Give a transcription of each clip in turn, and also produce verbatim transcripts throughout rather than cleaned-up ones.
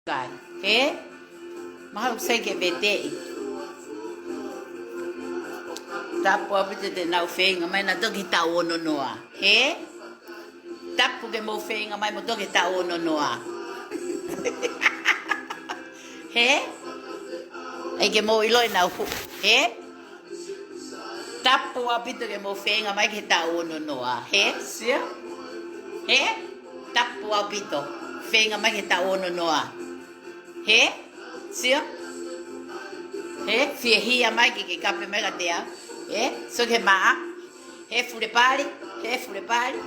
kai. Hē? Mahalo sai ke veteʻi. Tapu ʻaupito te nau feinga mai naʻa toki taʻu ono noa. Hē? Tapu ke mou feinga mai mo toki taʻu ono noa. Hē? ʻAi ke mou ʻiloʻi naʻa ku. Hē? Tapu ʻaupito ke mou feinga mai ke taʻu ono noa. Hē? Sio? Hē? Tapu ʻaupito. Feinga mai ke taʻu ono noa. Hē? Sio? Hē? Fiehia mai ke ke kape mai kiate au. Hē? Sio ki he maʻa. Hē, fule pali. Hē, fule pali.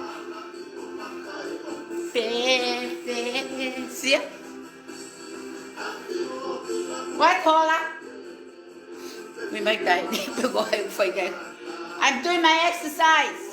Fē, fē, sio? What, Paula? We make that. I'm doing my exercise.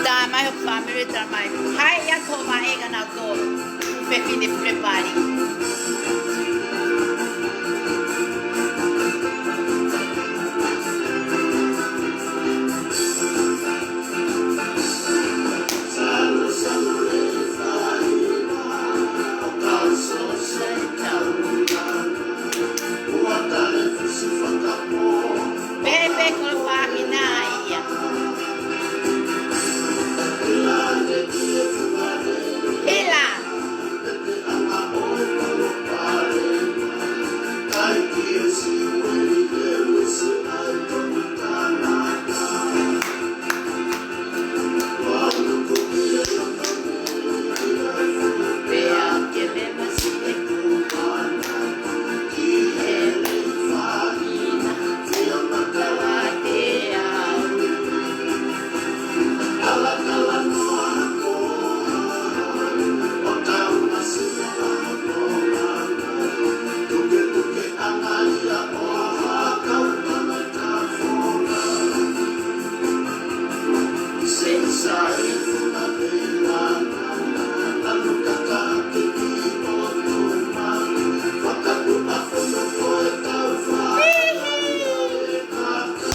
Talamai hoku fāmili, talamai. Hai ia ko vaʻe ka nau tō. Fefine fule pali. Pepe ko fahina ia. Hila.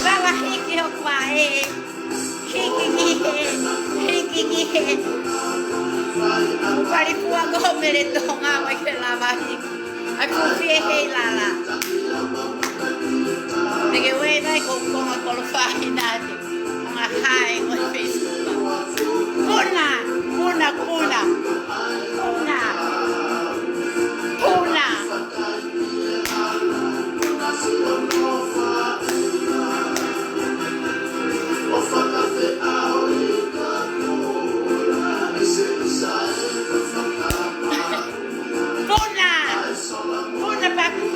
Lava hiki hoku vaʻe. Hiki ki he, hiki ki he. Pali pua ko mele Tonga mai ke lava hiki. Ai, ko fie hei lala. Te ke wei mai ko konga kolo fahina te. Anga hai ko Facebook. Puna, puna, puna. Puna. Puna. Puna. Puna papu.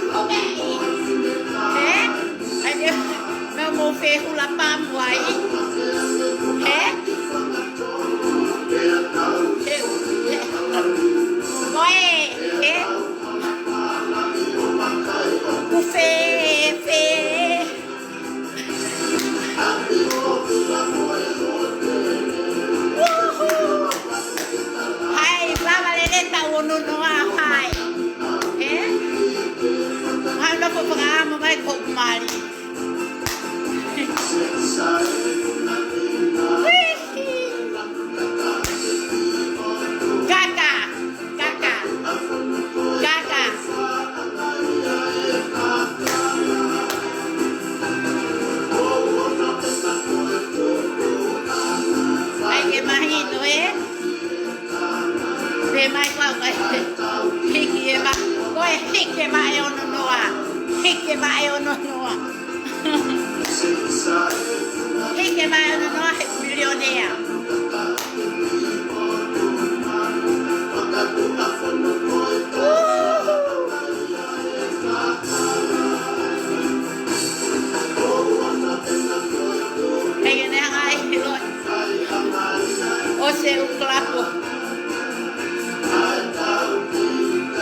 Hē? ʻAi, meʻa mou fehula pamu ai. Hē? Hē? Hē? Ko e, hē? Ku fē, fē. Woohoo! Hai, vava lele taʻu ono noa, hai. Hē? Hai, nofo fakaʻamu mai ko mali. Kaka, kaka, kaka. ʻAi ke mahino, ē? Pē mai kua, kua hiki e ma-, ko e hiki e vaʻe ono noa. Hiki e vaʻe ono noa. Hiki e vaʻe ono noa he milionea. Hei, ʻene hanga ai, ʻilo. ʻOsi e ʻū kalapu.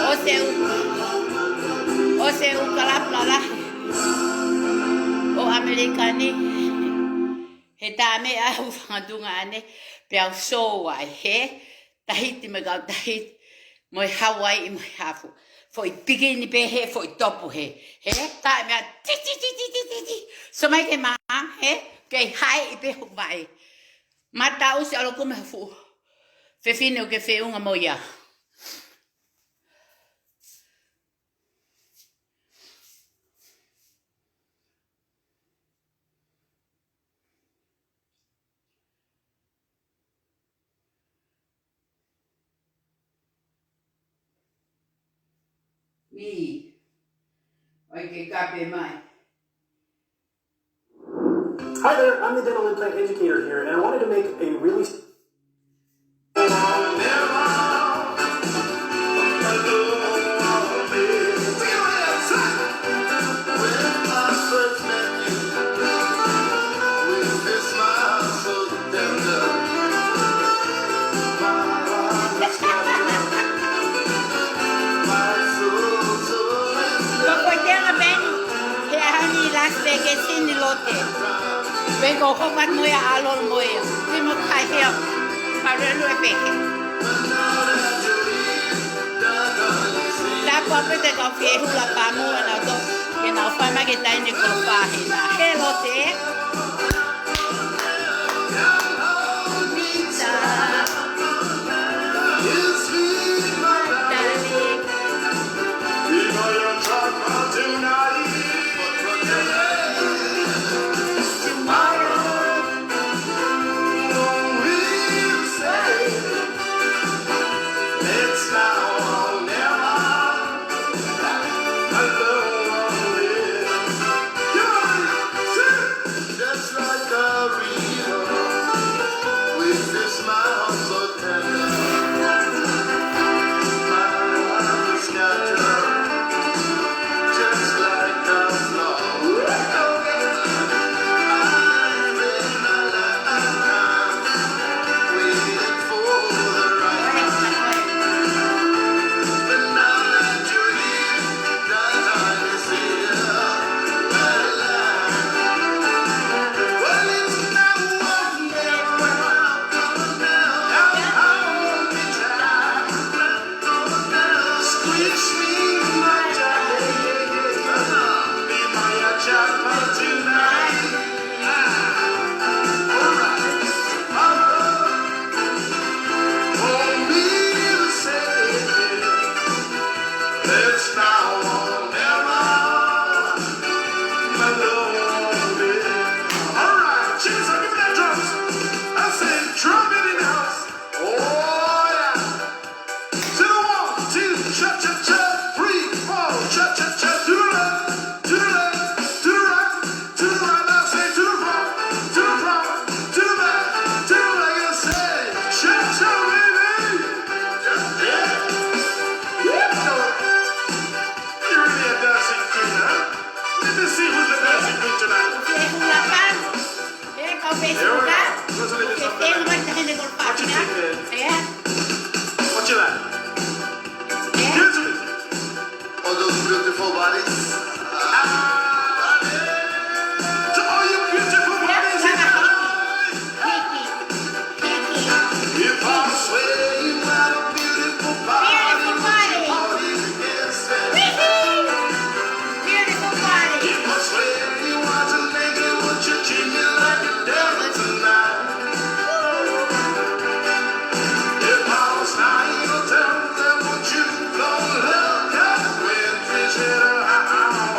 ʻOsi e ʻū, ʻosi e ʻū kalapu lalahi ʻo ʻAmelika ni. He tā meʻa au fangatunga ane, pea u sō ai, hē? Tahiti mo e kau Tahiti, mo e Hawaiʻi mo e Hafu. Foʻi pikini pē he, foʻi topu he. He, taʻe meʻa, ti, ti, ti. So mai ke maha, he, kei haeʻi pē hoku vaʻe. Mata usi alo kume fuʻu. Fefine ʻoku ke feʻunga mo ia. Ni, ʻai ke kape mai. Hi there, I'm the dental implant educator here, and I wanted to make a really Ko koe tenga peni, he ʻaho ni Las Vegas ni Lote. Pea ko hopat mo ia ʻa Lolo mo ia. Ni mo kai hea. Ka lue lue peke. Tapu ʻaupito ki he kau fie hula pāmu ʻa nautolu. Ke nau fai mai ke taʻahine ko Pahina. He Lote. Just like a river with a smile so tender. My heart is scattered, just like a flower. I've been a lifetime waiting for the right time. But now that you're here, It's now or never, my love. All right, check this out, give me that drums. I say drum it in the house. Oh, yeah. To the one, two, cha, cha, cha, three, four, cha, cha, cha, to the left, to the left, to the right, to the right, now say to the front, to the front, to the back, to the back, and say, cha, cha, baby. Yeah. You're really a dancing queen, huh? Let me see who's the dancing queen tonight. Here we go. What you think, man? What you like? Music. All those beautiful bodies. Ah, to all you beautiful bodies in the house. If I swear you got a beautiful body, would you hold it against me? Beautiful body. If I swear you want to make it, would you treat me like a devil tonight? If I was lying, tell them what you gonna love, God, with this little house.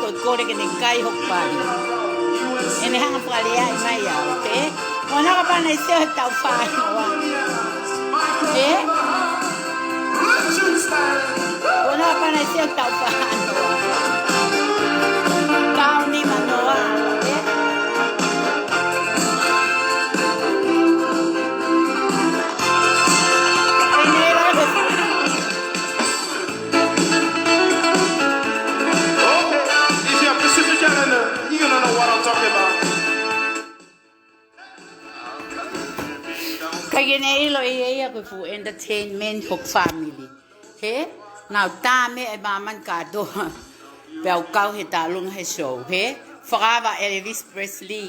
Ko e kole ke ne kai hoku pali. ʻE ne hanga fakalea mai au, ē? Ua naka pana i sio he tau fānoa. Ē? Ua naka pana i sio he tau fānoa. Kau ni manoa, ē? ʻE ne la he Okay, if you're a Pacific Islander, you're gonna know what I'm talking about. Kai ke ne ʻilo ʻe ia ko e fuʻu entertainment hoku family. Hē? Nau tā meʻa ʻi māmani kātoa. Pea u kau he tālunga he show, hē? Fakaava Elvis Presley.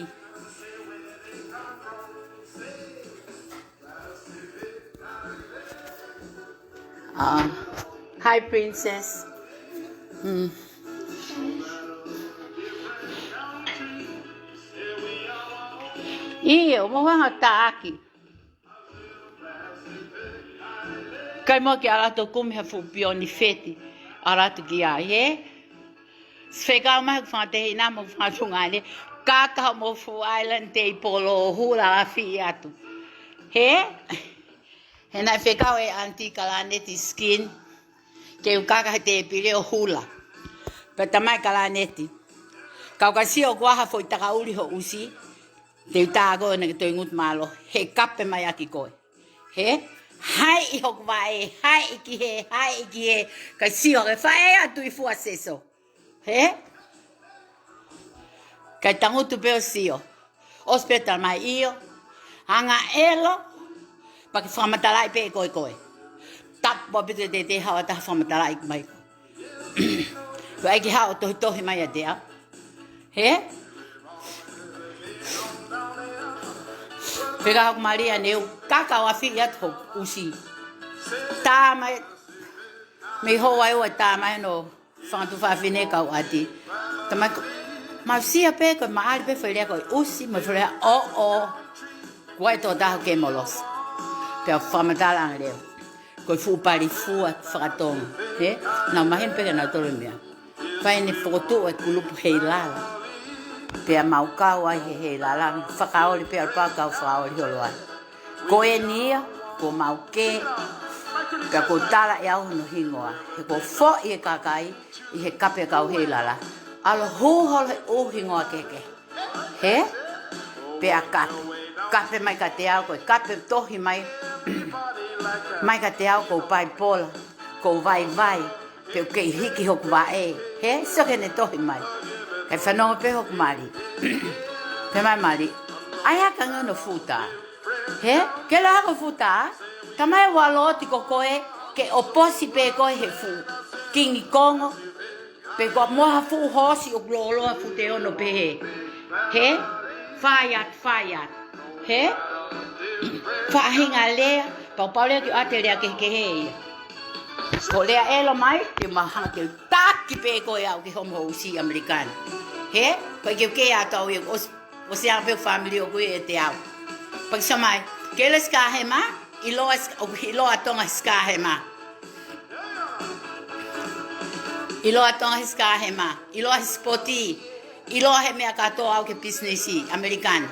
Ah, hi, Princess. Mm. ʻIo, mo hanga taaki. Kai mo ke ala to kumi ha fuʻu pioni feti. Ala to ki ai, hē? Fekau mai hoku fanga tehina mo hoku fanga tuongaʻane. Kaka mo fuʻu island tēpolo hula afi atu. Hē? He naʻe fekau ʻe Aunty Kalaneti Skin ke u kaka he tēpile ʻo hula. Pea tamai Kalaneti. Kau ka sio ʻoku ʻi ai ha foʻi takaʻuli ho ʻusi. Te u tā koe ʻo ne ke toe ngutu mālohi. He kape mai ʻaki koe. Hē? Haʻi hoku vaʻe, haʻi ki hē, haʻi ki hē. Ka sio ke faʻē atu ʻi Fuaseso. Hē? Kai tangutu pē ʻo sio. ʻOsi pē talamai ʻio. Hanga ʻelo. Pea ke fakamatalaʻi pē koe koe. Tapu ʻaupito te te haʻu ʻo tā fakamatalaʻi mai. Ko ai ke haʻu ʻo tohitohi mai ʻiate au. Hē? Pea ka hoku mali ʻa ne u kaka ʻo afi atu hoku ʻusi. Tā mai. Mei Hawaiʻi ua tā mai no. Fanga tuofāfine kau ʻati. Tamai ko, mau sio pē ko e maʻali pē foʻi lea ko e ʻusi, mo e foʻi lea ʻoʻo. Kuo ʻi ai e tokotaha ke molosi. Pea fakamatala ange leva. Ko e fuʻu pali fua fakatonga. Hē? Nau mahino pē kia nautolu e meʻa. Fai ne fokotuʻu e kulupu Heilala. Pea mau kau ai he Heilala. Fakaoli pē ʻalu pē kau fakaoli holo ai. Ko eni ia, ko mau kē, pea ko tala ʻe au hono hingoa. He ko foʻi e kakai, ʻi he kape kau Heilala. ʻAlu hū holo he ʻū hingoa kehekehe. Hē? Pea kape. Kape mai kiate au, ko e kape tohi mai. Mai kiate au, ko Paipola, ko Vaivai. Pea u kei hiki hoku vaʻe. Hē, sio ke ne tohi mai. Kai fanongo pē hoku mali. Pea mai mali. ʻAi hake ange hono futa. Hē, ke la hako futa. Tamai ua loti ko koe, ke ʻoposi pē koe he fuʻu Kingi Kongo. Pe ko mo ha fuʻu hoosi ʻoku lōloa fuʻu te ono pehē. Hē, fai atu, fai atu. Hē, faʻahinga lea, pau pau lea ke ʻoatu e lea kehekehe ia. Ko lea ʻelo mai, ke mahanga ke taki pē koe au ke homo ʻusi ʻAmelika ni. Hē? Ko e ke ke atu au ia, ʻosi, ʻosi anga pē family ʻoku ʻiate au. Paki sa mai, ke le Sikahema, ʻiloa Sik-, ʻoku ʻiloa Tonga Sikahema. ʻIloa Tonga Sikahema, ʻiloa he sipoti, ʻiloa he meʻa kātoa au ke pisinisi ʻAmelika ni.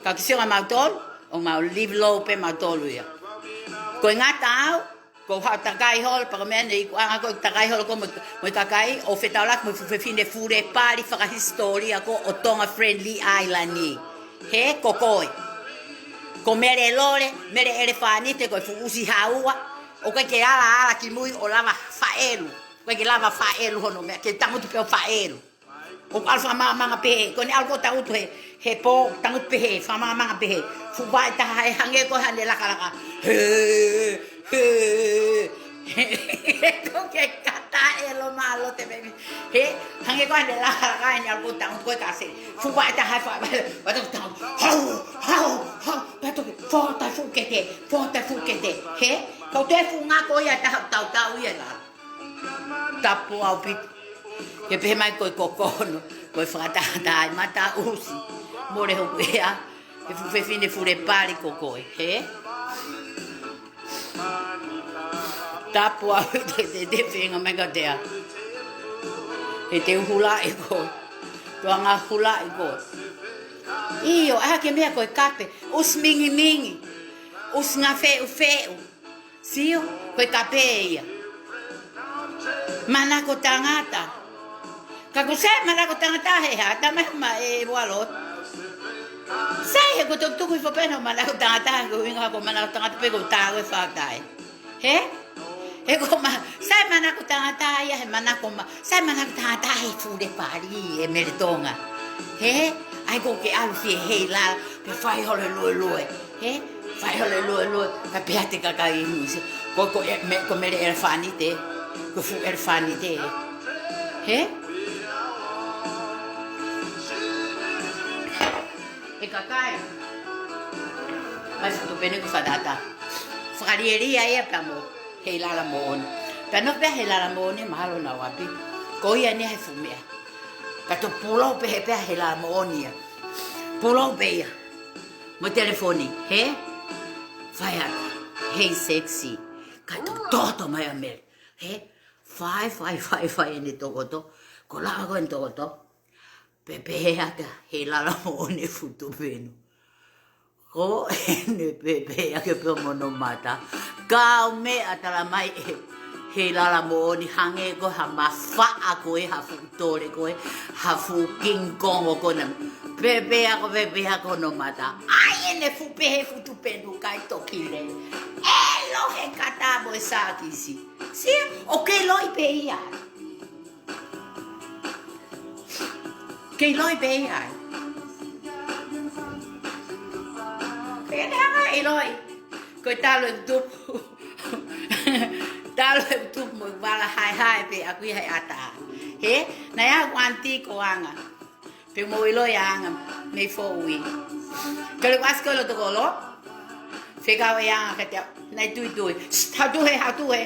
Ka kisinga mautolu, ʻo mau live low pē mautolu ia. Ko e ngata au, ko ha takai holo, pea ko e meʻa ne ikuʻanga ko e takai holo ko mo, mo e kakai, ʻo fetaulaki mo e fuʻu fefine fule pali fakahisitōlia ko ʻo Tonga Friendly Island ni. Hē, ko koe. Ko Mele Lole, Mele ʻElefānite, ko e fuʻu ʻusi haua, ʻoku ʻikai ke ala, ala ki mui ʻo lava faʻelu. ʻOku ʻikai ke lava faʻelu hono meʻa, ke tangutu pē ʻo faʻelu. ʻOku ʻalu fakamangamanga pehē, ko ʻene ʻalu ko ē tangutu he, he pō, tangutu pehē, fakamangamanga pehē. Fuʻu vaʻe taha he hangē ko e haʻane lakalaka. Hē, hē. Ko ke kata ʻelo mālō te memi. Hē, hangē ko e haʻane lakalaka ʻene ʻalu ko ē tangutu ko e kasi. Fuʻu vaʻe taha he fakamangamanga. Vaʻe taha tangutu. Hau, hau, hau. Pea toki, fōtai fuʻu kete, fōtai fuʻu kete. Hē, kau toe fuʻu ngako ia taha tautau ia la. Tapu ʻaupito. Ke pehē mai ko e kokono, ko e fakatahataha ʻi mata ʻusi. Mole hoku ʻea, he fuʻu fefine fule pali ko koe, hē? Tapu ʻaupito te te feinga mai ka tea. He te u hulaʻi koe. Tuʻunga hulaʻi koe. ʻIo, ʻai hake meʻa ko e kape. ʻUsi mingimingi. ʻUsi ngafeʻufeʻu. Sio, ko e kape ia. Manako tangata. Ka ko sai manako tangata he hā, tama he ma e walo. Sai he ko e tukutuku hifo pē ʻo manako tangata, ko e ʻuhinga ko e manako tangata pē ko e tā ko e fatai. He? He ko ma, sai manako tangata ia, he manako ma, sai manako tangata he fule pali, e mele Tonga. He? ʻAi ko ke ʻalu fie heilala, pea fai holo e luelue. He? Fai holo e luelue, ka pehē ʻe he kakai inu se. Ko, ko e, me, ko e mele ʻelefanite, ko e fuʻu ʻelefanite. He? E kakai. Mai futu pene ko e fatata. Fakalielia ia pea mo heilala moʻoni. Pea nofo pē heilala moʻoni mahalo naʻa ʻapi. Ko ia ʻeni he fuʻu meʻa. Ka to pulou pē he pea heilala moʻoni ia. Pulou pē ia. Mo e telefoni, he? Fai ata. Hey sexy. Ka to toto mai ʻa mele. He? Fai, fai, fai, fai ʻene tokoto. Ko lava ko ʻene tokoto. Pea pehē ata heilala moʻoni futu penu. Ko ʻene pehē ake pē mo hono mata. Kau meʻa tala mai ʻe heilala moʻoni hangē ko ha mafaʻa ko e ha fuʻu tole ko e ha fuʻu King Kong ʻo kona. Pehē ako, pehē ako hono mata. ʻAi ʻene fuʻu pehē futu penu kai toki lele. ʻElo he kata mo e sākisi. Sio, ʻoku kei loi pē ia. Kei loi pē ia ai. Pea ne hanga ʻe loi. Ko e talo ʻe tupu. Talo ʻe tupu mo e vala haehae pē ʻaku ia he ata. He? Naʻe ʻi ai ʻeku aunty ko Anga. Pea mo ʻi loi ʻa Anga mei Foʻui. Ka le ʻasi ko e loto kolo. Fekau ʻe Anga kiate au. Naʻe tuitui. Shh, haʻu tuʻu hē, haʻu tuʻu hē.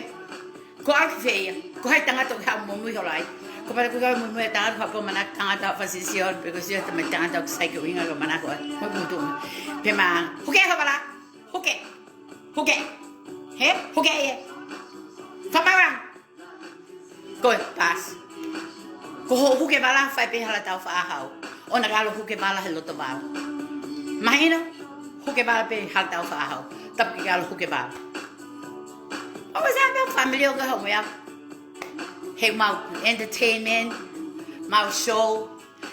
Ko au ki fē ia. Ko hai tangata ʻoku haʻu muimui holo ai. Ko pata ku kau muimui tangata, ko haʻu pē ʻo manako tangata ʻo fasi sio, pe ko sio te mai tangata ʻoku sai ke ʻuhinga ke manako ai. Mo e putu. Pea mo Anga. Huke ho vala. Huke. Huke. He? Huke ia. Famawa. Ko e, pass. Ko hoʻo huke vala fai pē hala tau faʻahau. ʻOua naʻa ke ʻalu huke vala he loto vao. Mahino, huke vala pē hala tau faʻahau. Tapu ke ke ʻalu huke vala. ʻO ka sai pē family ʻoku ke haʻu mo ia. He mau entertainment, mau show,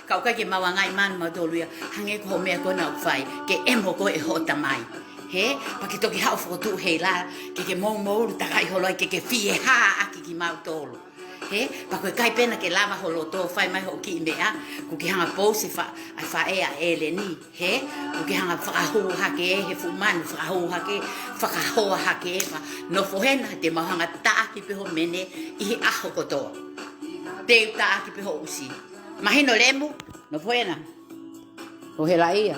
ka ʻoku ʻikai ke mau ʻange ʻi manu mau tolu ia, hangē ko hoʻo meʻa ko ena ʻoku fai, ke ʻemo koe ʻe hoʻo tamai. He, pea ke toki haʻu fokotuʻu heilala, ke ke mou mou takai holo ai, ke ke fie hā ʻaki kimautolu. He, pea ko e ʻikai pē naʻa ke lava ho loto fai mai hoʻo kiʻi meʻa, kuo ke hanga post e fa-, ʻa e faʻē ʻa ʻEleni. He, kuo ke hanga fakahū hake ē, he fuʻu manu, fakahū hake, fakahoa hake ē, pea nofo hena, te mau hanga taʻaki pē ho mene, ʻi he ʻaho kotoa. Te u taʻaki pē ho ʻusi. Mahino lemu, nofo hena. Ko hela ia.